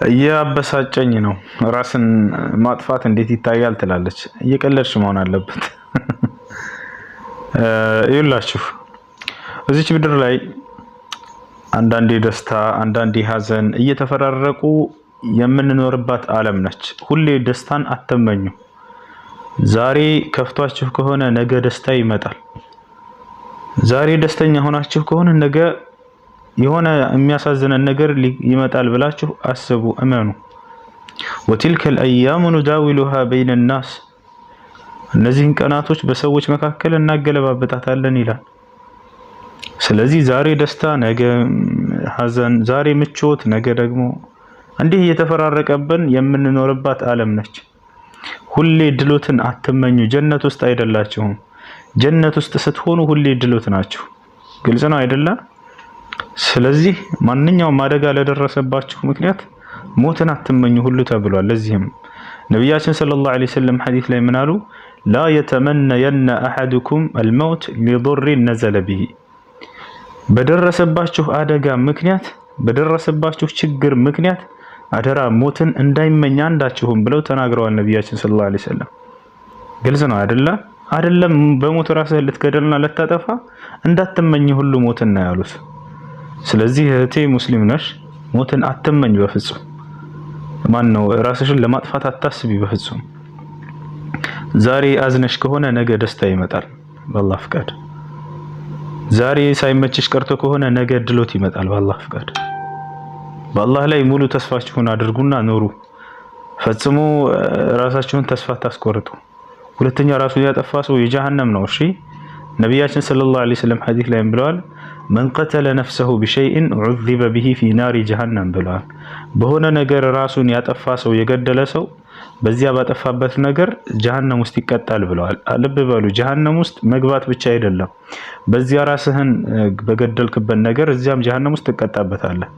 እያበሳጨኝ ነው። ራስን ማጥፋት እንዴት ይታያል ትላለች። እየቀለድሽ መሆን አለበት። ይኸውላችሁ እዚች ምድር ላይ አንዳንዴ ደስታ፣ አንዳንዴ ሀዘን እየተፈራረቁ የምንኖርባት ዓለም ነች። ሁሌ ደስታን አትመኙ። ዛሬ ከፍቷችሁ ከሆነ ነገ ደስታ ይመጣል። ዛሬ ደስተኛ ሆናችሁ ከሆነ ነገ የሆነ የሚያሳዝነን ነገር ይመጣል ብላችሁ አስቡ፣ እመኑ። وتلك الأيام نداولها بين الناس፣ እነዚህን ቀናቶች በሰዎች መካከል እናገለባበጣታለን ይላል። ስለዚህ ዛሬ ደስታ፣ ነገ ሀዘን፣ ዛሬ ምቾት፣ ነገ ደግሞ እንዲህ እየተፈራረቀብን የምንኖርባት ዓለም ነች። ሁሌ ድሎትን አትመኙ። ጀነት ውስጥ አይደላችሁም። ጀነት ውስጥ ስትሆኑ ሁሌ ድሎት ናችሁ። ግልጽ ነው አይደለ? ስለዚህ ማንኛውም አደጋ ለደረሰባችሁ ምክንያት ሞትን አትመኙ ሁሉ ተብሏል። ለዚህም ነቢያችን صلى الله عليه وسلم ሐዲስ ላይ ምን አሉ? لا يتمنين أحدكم الموت لضر نزل به፣ በደረሰባችሁ አደጋ ምክንያት፣ በደረሰባችሁ ችግር ምክንያት አደራ ሞትን እንዳይመኝ አንዳችሁም ብለው ተናግረዋል ነቢያችን صلى الله عليه وسلم። ግልጽ ነው አይደለ? አይደለም በሞት ራስህን ልትገደልና ልታጠፋ እንዳትመኝ ሁሉ ሞትን ነው ያሉት። ስለዚህ እህቴ ሙስሊም ነሽ፣ ሞትን አትመኝ በፍጹም። ማን ነው ራስሽን ለማጥፋት አታስቢ በፍጹም። ዛሬ አዝነሽ ከሆነ ነገ ደስታ ይመጣል በአላህ ፍቃድ። ዛሬ ሳይመችሽ ቀርቶ ከሆነ ነገ ድሎት ይመጣል በአላህ ፍቃድ። በአላህ ላይ ሙሉ ተስፋችሁን አድርጉና ኑሩ። ፈጽሞ ራሳችሁን ተስፋ አታስቆርጡ። ሁለተኛ ራሱን ያጠፋ ሰው የጀሃነም ነው። እሺ፣ ነቢያችን صلى الله عليه وسلم ሐዲስ ላይም ብለዋል፣ من قتل نفسه بشيء عذب به في نار جهنم ብለዋል። በሆነ ነገር ራሱን ያጠፋ ሰው፣ የገደለ ሰው በዚያ ባጠፋበት ነገር ጀሃነም ውስጥ ይቀጣል ብለዋል። ልብ በሉ፣ ጀሃነም ውስጥ መግባት ብቻ አይደለም፣ በዚያ ራስህን በገደልክበት ነገር እዚያም ጀሃነም ውስጥ ትቀጣበታለህ።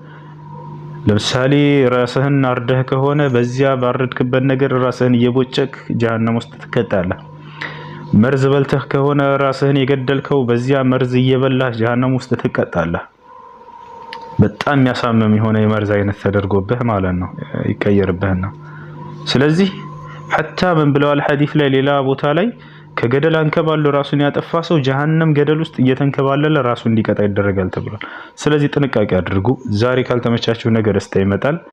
ለምሳሌ ራስህን አርደህ ከሆነ በዚያ ባረድክበት ነገር ራስህን እየቦጨቅህ ጀሃነም ውስጥ ትቀጣለህ። መርዝ በልተህ ከሆነ ራስህን የገደልከው በዚያ መርዝ እየበላህ ጀሃነም ውስጥ ትቀጣለህ። በጣም የሚያሳምም የሆነ የመርዝ አይነት ተደርጎብህ ማለት ነው፣ ይቀየርብህና። ስለዚህ حتى ምን ብለዋል ሐዲስ ላይ ሌላ ቦታ ላይ፣ ከገደል አንከባሎ ራሱን ያጠፋ ሰው ጀሃነም ገደል ውስጥ እየተንከባለለ ራሱን እንዲቀጣ ይደረጋል ተብሏል። ስለዚህ ጥንቃቄ አድርጉ። ዛሬ ካልተመቻችሁ ነገ ደስታ ይመጣል።